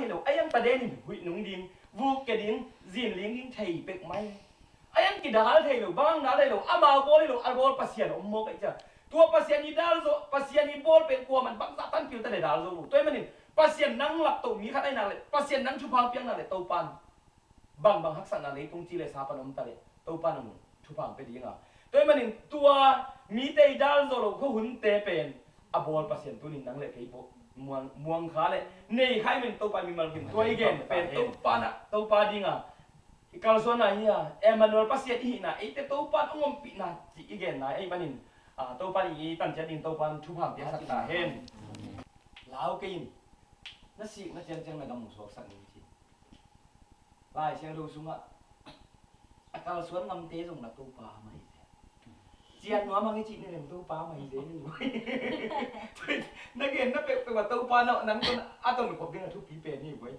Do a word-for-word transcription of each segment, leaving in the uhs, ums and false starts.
lo, a iang ta den in huih nung ding, vuk ke ding, zin ling ding thei pek mai. A iang kidal thei lo, bang dal thei lo, amau bawl hi lo, a bawl Pasian om maw ka i cia. Tua Pasian i dal zo, Pasian i bawl pen kuaman bangzah tanpil ta le dal zo lo. Tua ahih manin Pasian nang laptoh mi khat ahi nak le, Pasian nang thupha piak nak le, Topan bangbang haksatna leitung ci le sa pan om ta le, Topa nang thupha pia ding a. Tua ahih manin tua mite i dal zo lo khuahunte pen a bawl Pasian tunin nang le kei pawh muang, muang kha le nei kha ahih manin Topa mimal kim tua i gen pen Topa na, Topa ding a i kalsuanna hi a, Emmanuel Pasian i hihna, eite Topa hong ompihna ci i genna ahih manin, a, Topa i tan ciat ding Topa thupha piaksak ta hen. Lau kei in, na sik na ciangciang na gam hong suaksak ning ci. Lai Siangtho sungah a kalsuan ngamte zong na Topa mah hi zel. Cian nuam ang i cih ni leng Topa mah hi zel hi. Na gen na peuhpeuh a Topa na nang tun a tonkhop ding a thupi pen hi voi.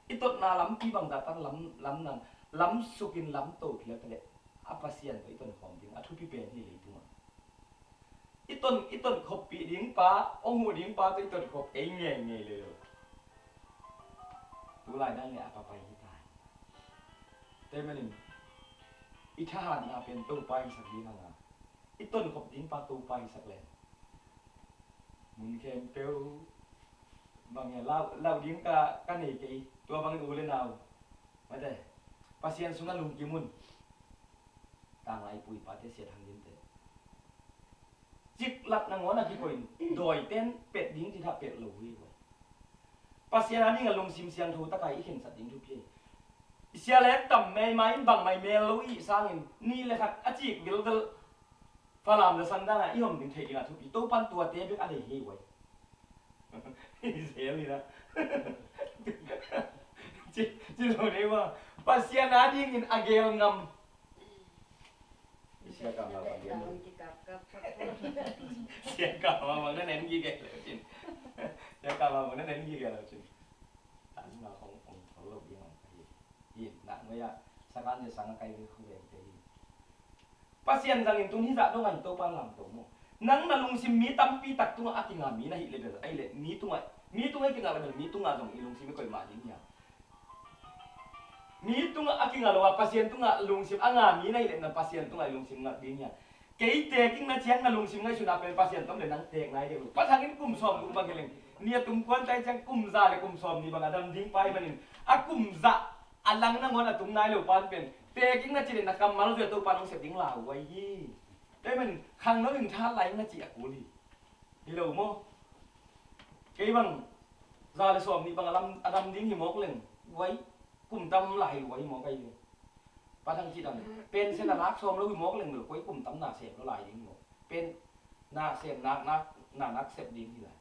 I totna lampi bangzah tan lam, lam nang, lam sukin lam to phial ta leh a Pasian tawh i tonkhawm ding a thupi pen hi leitungah. I ton, i tonkhop pih ding pa, hong huh ding pa tawh i tonkhop ei ngeingei le lo. Tulai dang le a papai hi ta hi. Tua ahih manin i thahatna pen Topa hisak ding hang a, i tonkhop ding pa Topa hisak leng mun khempeuh bang hiam lau, lau ding ka, ka nei kei, tua bangin u le nau mate, Pasian sungah lungkim un. Tang a i pu i pate siat hang dinte. Ciklak nangawn a kikoih in dawiten pet ding ci thah pet lo hi. Pasian a ding a lungsim siangtho taka i khensat ding thupi hi. Sia le tam meima in bangmai mel lo i sangin ni le khat a cik vilvel Falam le Sandang a i hom ding theih ding a thupi. Topan tuate bek a dei hi voi. Israel hi na. Ci, ci lo dei ma. Pasian a dingin a gel ngam. Sia ka ma bang den. Sia ka ma bang na nen gi gel lo cin. Sia ka ma bang na nen gi gel lo cin. Tan ma khong khong khong lo ding ngam ka hi. Hi, nak ngai a, sakan je sang a kai ve khu ve te hi. Pasian zangin tun hizah dong a hi Topa lamto maw. Nang na lungsim mi tampi tak tungah a kinga mi na hih le bel, ahih leh mi tungah, mi tungah i kinga le bel, mi tungah zong i lungsim i koih mah ding hi a. Mi tungah a kinga lo a, Pasian tungah lungsim a nga mi na hih leh na Pasian tungah i lungsim ngat ding hi a. Kei tekikna ciang na lungsim ngaihsutna pen Pasian tom le nang tek nai deuh lo. Pathangin kum sawm kum bang hi leng, ni a tum kuan tai ciang kum za le kum sawm ni bang a dam ding pa hi manin, a kum za a lang nangawn a tum nai lo pan pen tekikna ci le na kammal zui a Topa nong sep ding lau vai hi. Tua hi manin khangno in tha lai na ci a kul hi. Hi lo maw? Kei bang za le sawm nih bang a lam, a dam ding hi mawk leng vai kum tam lai lo vai hi mawk ai hi. Pathang ci dam pension a lak sawm lo hi mawk leng lo koi kum tam na sem lo lai ding hi mawk. Pen na sem nak, nak, na nak sep ding hi lai.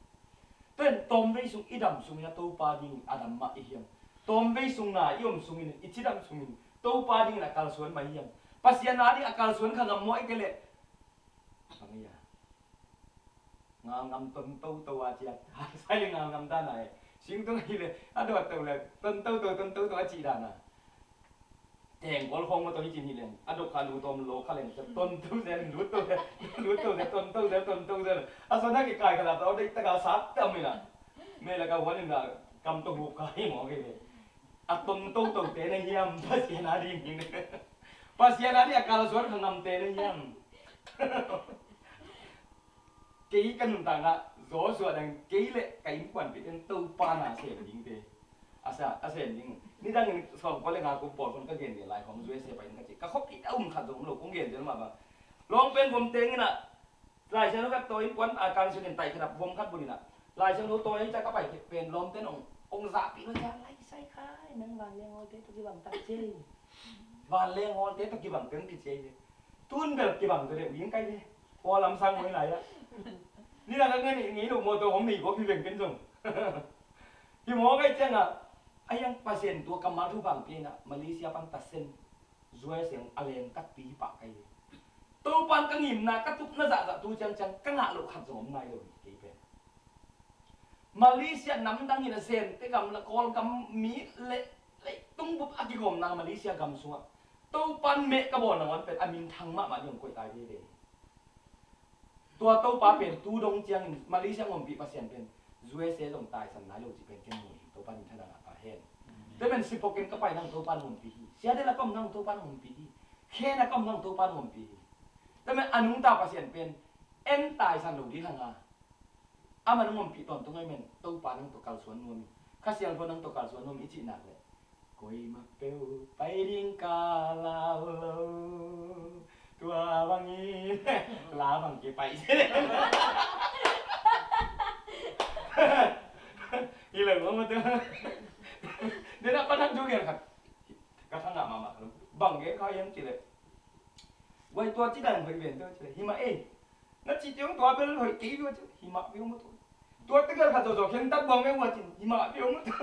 Pen tawmvei sung i dam sungin a Topa dingin a dam mah i hiam? Tawmvei sung na i om sungin i cidam sungin Topa dingin a kalsuan mah i hiam? Pasian a ding a kalsuan kha ngam maw i ke leh bang i a ngal ngam ton toto a ciat. Sai le ngal ngam dan a e. Sing tung hi le a dawt to le ton toto ton toto a cih dan a. Tengkol khong ma to hi cin hi leng a dok kha lut om lo kha leng ton to zel lut to zel lut to zel ton to zel ton to zel. A son a kikai kha la to dei taka sak tam hi la. Me la ka huan in da kam to hu ka hi mo ke. A ton toto te na hiam Pasian a ding hi ne. Pasian a ding a kalsuan kha ngam te na hiam. Kei ka nuntakna Joshua dang kei le ka innkuanpihte in Topa na sem dingte a sa, a sem ding. Nidangin sawmkua le nga kum pawl khun ka gen gen lai khawng U S A pai in ka ci. Ka khop it a um khat zong um lo kong gen zel mah bang. Lawng pen vom teng in a Lai Siangtho khat tawi innkuan a kang siangin tai khat a vom khat bun in a Lai Siangtho tawi a hi ca ka pai khit pen lawmten ong, ong zahpih lo ca lai sai khai nang vanleng hawlte tawh kibang tak ci. Vanleng hawlte tawh kibang teng kici hi. Tun bel kibang zaw deuh ding kai ve. Kua lam sang mai lai ah. Nidang a ngei, ngei lo mawtaw hong nei kua kiveng ken zong. Hi maw kai ciangah a hiang Pasian tua kammal thupha hong pia in ah Malaysia pan tasen zuai seng a leng takpi hi pah kai ve. Topan ka ngimna ka tupna zahzah tu ciangciang ka ngah loh khat zong om nai lo hi kei pen. Malaysia namdang in a Sente gam le Kawlgam mi le leitung bup a kigawmna Malaysia gam sungah Topan meh ka bawl nangawn pen a minthang mahmah ding hong koih tai veve hi. Tua Topa pen tu dong ciangin Malaysia ngompih Pasian pen U S A zong taisan nai lo cih pen ken mu hi. Topa min thang a ta he. Tua men sipok in ka pai nang Topa in hong ompih hi. Sia dela ka om nang Topa in hong ompih hi. Khen a ka om nang Topa in hong ompih hi. Tua men a nungta Pasian pen en taisan lo ding hang a, aman hong ompih tawntung ahih man Topa nang tawh kalsuan nuam hi. Kha Siangtho nang tawh kalsuan nuam hi i cih nak leh, koima peuh pai ding ka lau lo. Tua bangin la bang kipai hi lo mah tua. Dena pa thang thu gen khat ka thang ngah mahmah lo. Bang gen kha hiam cih leh, guai tua ci dan hoih ven tua ci leh, hi mah ei. Na cih ciang tua bel hoih kei tua ci leh, hi mah viau mah tua. Tua tegel khat zawzaw khen tat buang meh ua cin, hi mah viau mah tua.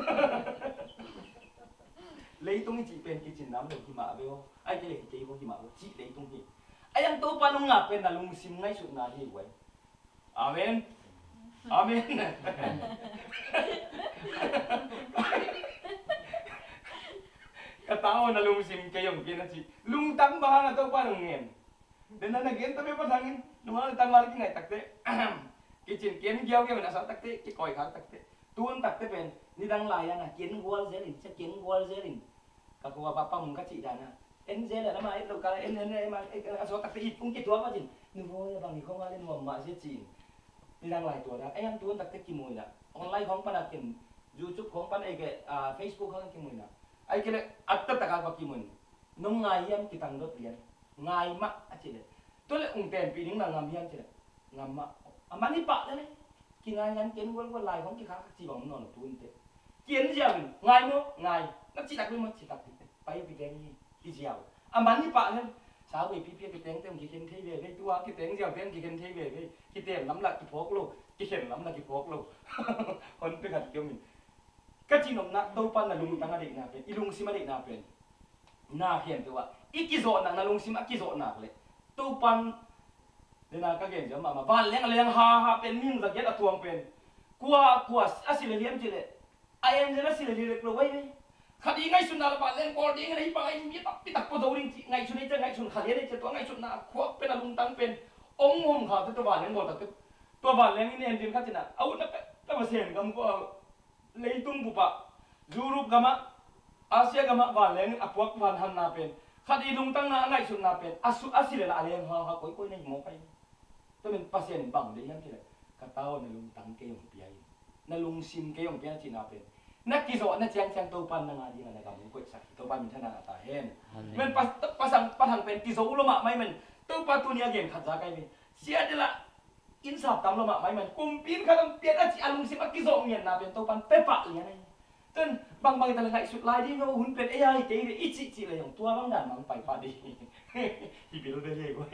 Leitung i cih pen kicin nam lo, hi mah viau. Ai kei leh hi kei ua, hi mah ua cih leitung hi. Ai ang Topa nung ngah pen na lungsim ngaihsutna hi guai. Amen. Amen. Ka ta aw na lungsim kei om kei na ci. Lungtang bang hang a Topa nung ngen. Den na na gen ta be pa thangin. Nung hang tang mal ki ngai takte. Kicin ken giau giau na sa takte. Ki koi khak takte. Tun takte pen. Nidang lai a na ken gual zelin. Cia ken gual zelin. Ka khua pa pa mung ka cih dan a. En zel a na ma et lo ka en en en ma et a so takte it pung ki tua pa cin. Nu voi a bang i khong a le nuam ma sia cin. Nidang lai tua da. Ai ang tun takte ki mui na. Online khong pan a ken. YouTube khong pan ai ke, ah, Facebook khong ki mui na. Ai ke le at ta ta ka pa ki mui. Nong ngai hiam ki tang dot lian. Ngai ma a ci le. Tu le ung ten pi ding na ngam hiam ci le. Ngam mah. A man i pah le le. Ki ngai ngan ken gual gual lai hong ki khak ci bang nawn lo tun te. Ki en ziau in ngai maw ngai. Na ci tak le maw ci tak te. Pai pi teng hi. Ki ziau. A man i pah le. Sa wei pi pi ki teng te hong ki khen thei ve ve. Tua ki teng ziau te hong ki khen thei ve ve. Ki tem lam la ki phawk lo. Ki khen lam la ki phawk lo. Hon pe khat ki om in. Ka cihnopna Topan na lungtang a deihna pen, i lungsim a deihna pen na khempeuh ah i kizawhnak, na lungsim a kizawhnak le Topan dena ka gen ziau mahmah. Vanleng a leng haha pen, mihing zagiat a tuang pen, kua kua a si le liam cih le a angel a si le liam lo vai ve. Khat i ngaihsutna le vanleng bawl ding le hi bang a i mi a takpi tak pua zo ding cih ngaihsun ei cia, ngaihsun kha lian ei cia, tua ngaihsutna a khuak pen, a lungtang pen ong hom kha te, tua vanleng bawl takte, tua vanleng in angel khat cina a utna pek ta Pasian gam kua leitung bup ah, Europe gam ah, Asia gam ah vanleng in a puak vanhanna pen, khat i lungtangna a ngaihsutna pen a su a si le la a leng hauhau koikoi na hi mawk ahi. Tua men Pasian in bang deih hiam cih leh, ka ta aw na lungtang kei hong pia in, na lungsim kei hong pia na cihna pen, na kizawhna ciangciang Topa in nang a ding a na gam hong koihsak hi. Topa minthanna ngah ta hen. Amen. Men pa, pa sang, pa thang pen kizo lo mahmah hi men, Topa tuni a gen khat za kai ve. Sia dela Inn sap tam lo mahmah hi man, kumpi inn khat hong pian a cih a lungsim a kizawh ngianna pen Topan pia pah lian ahi. Tun bangbang hi ta le ngaihsut lai ding lo, hun pen ei a hi kei ve i cihcih le zong tua bang dan mah hong pai pah ding. Hi bil ve hi ko.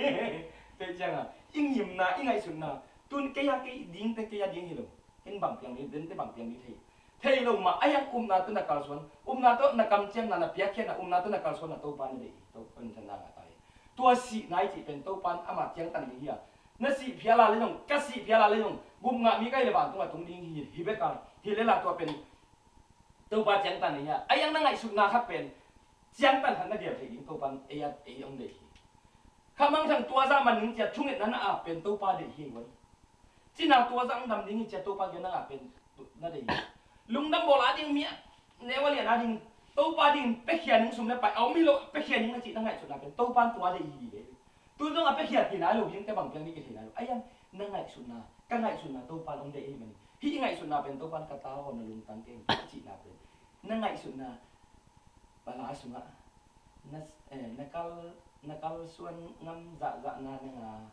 Tua ciangin i ngimna, i ngaihsutna, tun kei a kei ding te, kei a ding hi lo. Ken bang piang ding, den te bang piang ding thei. Thei lo mah, a hiang upna tawh na kalsuan, upna tawh na kamciamna, na piakkhiatna, upna tawh na kalsuanna Topa na deih hi. Topa in thanna ngah ta hi. Tua sihna i cih pen Topa in ama ciangtan ding hi a, na sih phial a le zong, ka sih phial a le zong, gup ngah mi ka hi le vantung a tung ding hi, hi bek a, hi le la tua pen Topa ciangtan ding hi a, a hiang na ngaihsutna khat pen ciangtan khat na gel thei ding Topa in ei a, ei hong deih hi. Kha mangthang tua zah man ning cia thungetna na ap pen Topa deih hi ua. Cina tua zah hong dam ding hi cia Topa kiang na ngah pen na deih hi. Lungdam bawl a ding mi a neu a lian a ding Topa ding pekhia ning, sum le pai a om hi lo, pekhia ning na cih na ngaihsutna pen Topa in tua deih hi ve. Tu zong a pekhia kina lo ding te bang piang ni kithei na lo. A hiang na ngaihsutna, ka ngaihsutna Topa in hong deih hi man hi. Hih i ngaihsutna pen Topa in ka ta aw na lungtang kei hong pia cihna pen na ngaihsutna pala sungah na, eh, na kal, na kalsuan ngam zahzahna na ngah.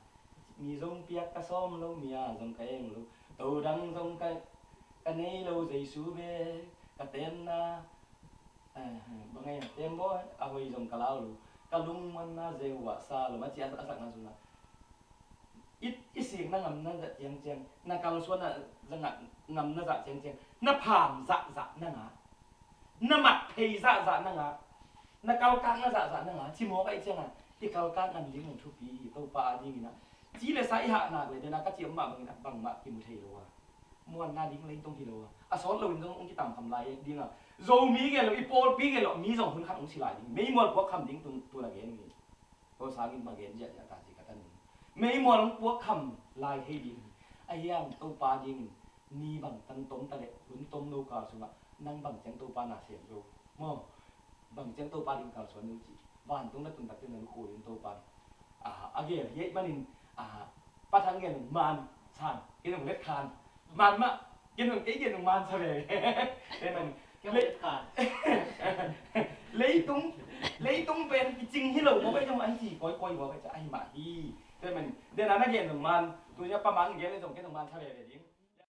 Mi zong piak ka sawm lo, mi a zong ka eng lo, to dang zong ka, ka nei lo, Jesu bek ka tenna. Eh, bang ei tem baw, a hoi zong ka lau lo, ka lungmuanna zeuah sa lo, a ci a, a sakna sungah i, i sikna ngam na zah ciangciang, na kalsuanna zah ngam na zah ciangciang, na pham zahzah na ngah, na mat phei zahzah na ngah, na kalkakna zahzah na ngah, ci mawk ahih ciangin i kalkak ngam ding hong thupi hi. Topa a dingin a ci le sa i hahnak le dena ka ci om mah bangin a bangmah kimu thei lo a, muanna ding leitung hi lo a, a sawt loin zong hong kitamkham lai ding a, Zomi gel lo, i pawlpi gel lo, mi zong hun khat hong si lai ding, meimual puak kham ding tu, tu na gen hi. Ko sangin ma gen ziahziah ta ci ka tan in. Meimual hong puak kham lai thei ding. A hiang Topa dingin ni bangtan tom ta leh hun tom lo kal sungah Nang bang ciang Topa na sem zo maw? Bang ciang Topa ding kalsuan zo ci. Vantung na tun takte na lukhu in Topa, ah, a gel hi ahih manin, ah, Pa Thang gen nung man sang, ken nung let khan man mah, ken nung kei gen nung man sa ve. Ahih manin leitung, leitung pen kicing hi lo maw, ken nung an ci kawikawi maw, ken ca ahi mah hi. Ahih manin den a na gen nung man, tu nia Pa Mang gen le zong ken nung man sa ve ve ding.